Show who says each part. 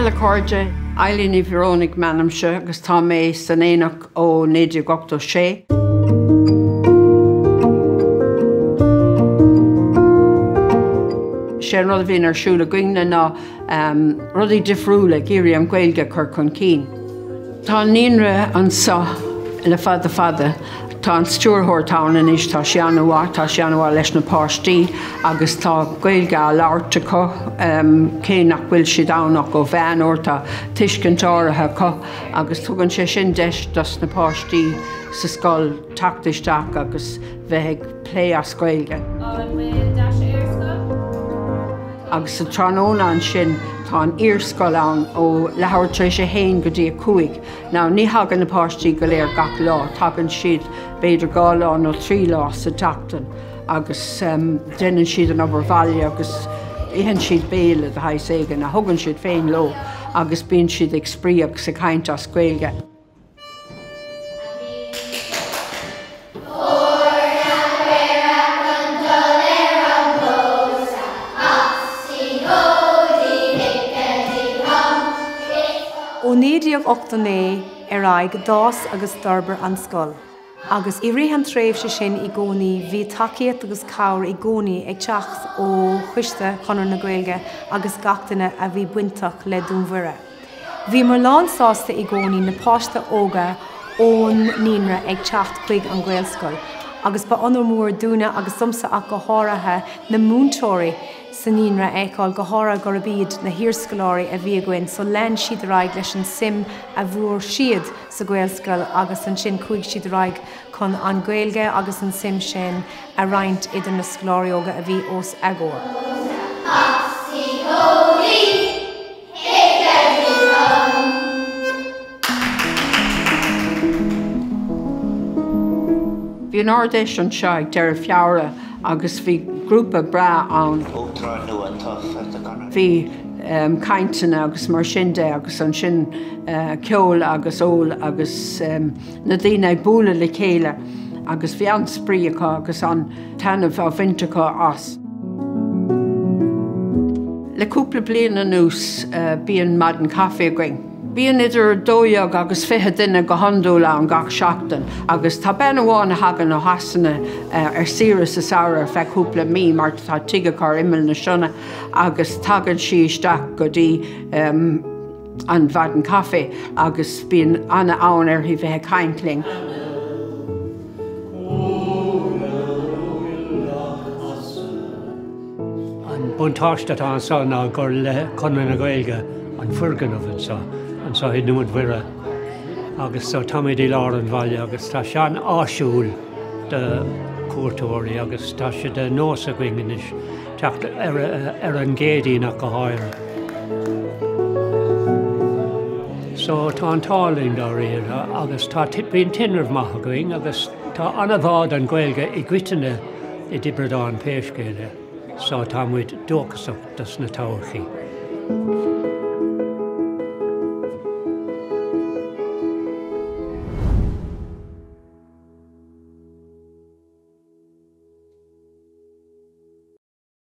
Speaker 1: a chairde, Eileen Ní Mhóránaigh m'ainmse agus tá mé san Aonach ó 1986. Sé an rud a bhíonn ar siúl againne ná rudaí difriúla ag iarraidh an Ghaeilge a chur chun cinn. Tá an naíonra anseo le fada fada. Tá an stiúrthóir atá ann anois, tá sí an-mhaith, tá sí an-mhaith leis na páistí agus tá Gaeilge á labhairt acu, cé nach bhfuil siad ann ach ó mheán uair, tá tuiscint áirithe acu agus tugann sé sin deis dos na páistí sa scoil teacht isteach agus bheith ag plé as Gaeilge.
Speaker 2: An bhfuil deis ar scoil?
Speaker 1: Agus sa tráthnóna ansin tá an iarscoil ann ó leathuair tar éis a haon go dtí a cúig. Now ní thagann na páistí go léir gach lá, tagann siad b'fhéidir 2 lá nó 3 lá sa tseachtain agus déanann siad an obair bhaile agus itheann siad béile de shaghas éigin a thugann siad féin leo agus bíonn siad ag spraoi agus ag caint as Gaeilge.
Speaker 3: Ó 1989 ar aghaidh d'fhás agus d'fhorbair an scoil, agus i rith an tréimhse sin i gcónaí bhí tacaíocht agus cabhair i gcónaí ag teacht ó Choiste Chonradh na Gaeilge agus gach duine a bhí bainteach le Dún Mhuire. Bhíomar lán sásta i gcónaí na páiste óga ón naíonra ag teacht chuig an Ghaelscoil agus ba onóir mór dúinne agus domsa ach go háirithe na múinteoirí sa naíonra a fheiceáil go háirithe gurb iad na hiarscoláirí a bhí againn so lean siad ar aghaidh leis an suim a bhfuair siad sa Ghaelscoil agus ansin chuaigh siad ar aghaidh chun an Ghaeilge agus an suim sin a roinnt idir na scoláirí óga a bhí os a gcomhair.
Speaker 1: Bhí an Ard-Fheis anseo ag deireadh Feabhra agus bhí grúpa breá ann. Bhí cainteanna agus mar sin de agus ansin ceol agus ól agus na daoine ag bualadh le chéile agus bhí an-spraoi acu agus an-taitneamh á bhaint acu as. Le cúpla bliain anuas bíonn maidin caife againn. Bíonn idir 12 agus 20 duine go hiondúil ann gach seachtain agus tá bean amháin a thagann ó Shasana ar saoire sa samhradh ar feadh cúpla mí mar tá tigh acu ar imeall na Sionna agus tagann sí isteach go dtí an mhaidin caife agus bíonn an-fhonn uirthi bheith ag caint linn.
Speaker 4: An buntáiste atá anseo ná gur le Conradh na Gaeilge an foirgneamh anseo, anseo i nDún Mhuire agus so táimid i lár an bhaile agus tá sé an-áisiúil do chuairteoirí agus tá sé de nós againn anois teacht ar an gCéadaoin ach go háirithe. So tá an t-ádh linn dáiríre agus tá bíonn tinreamh maith againn agus tá an-bhá don Ghaeilge i gcoitinne i dTiobraid Árann pé scéal é. So tá muid dóchasach dos na todhchaí.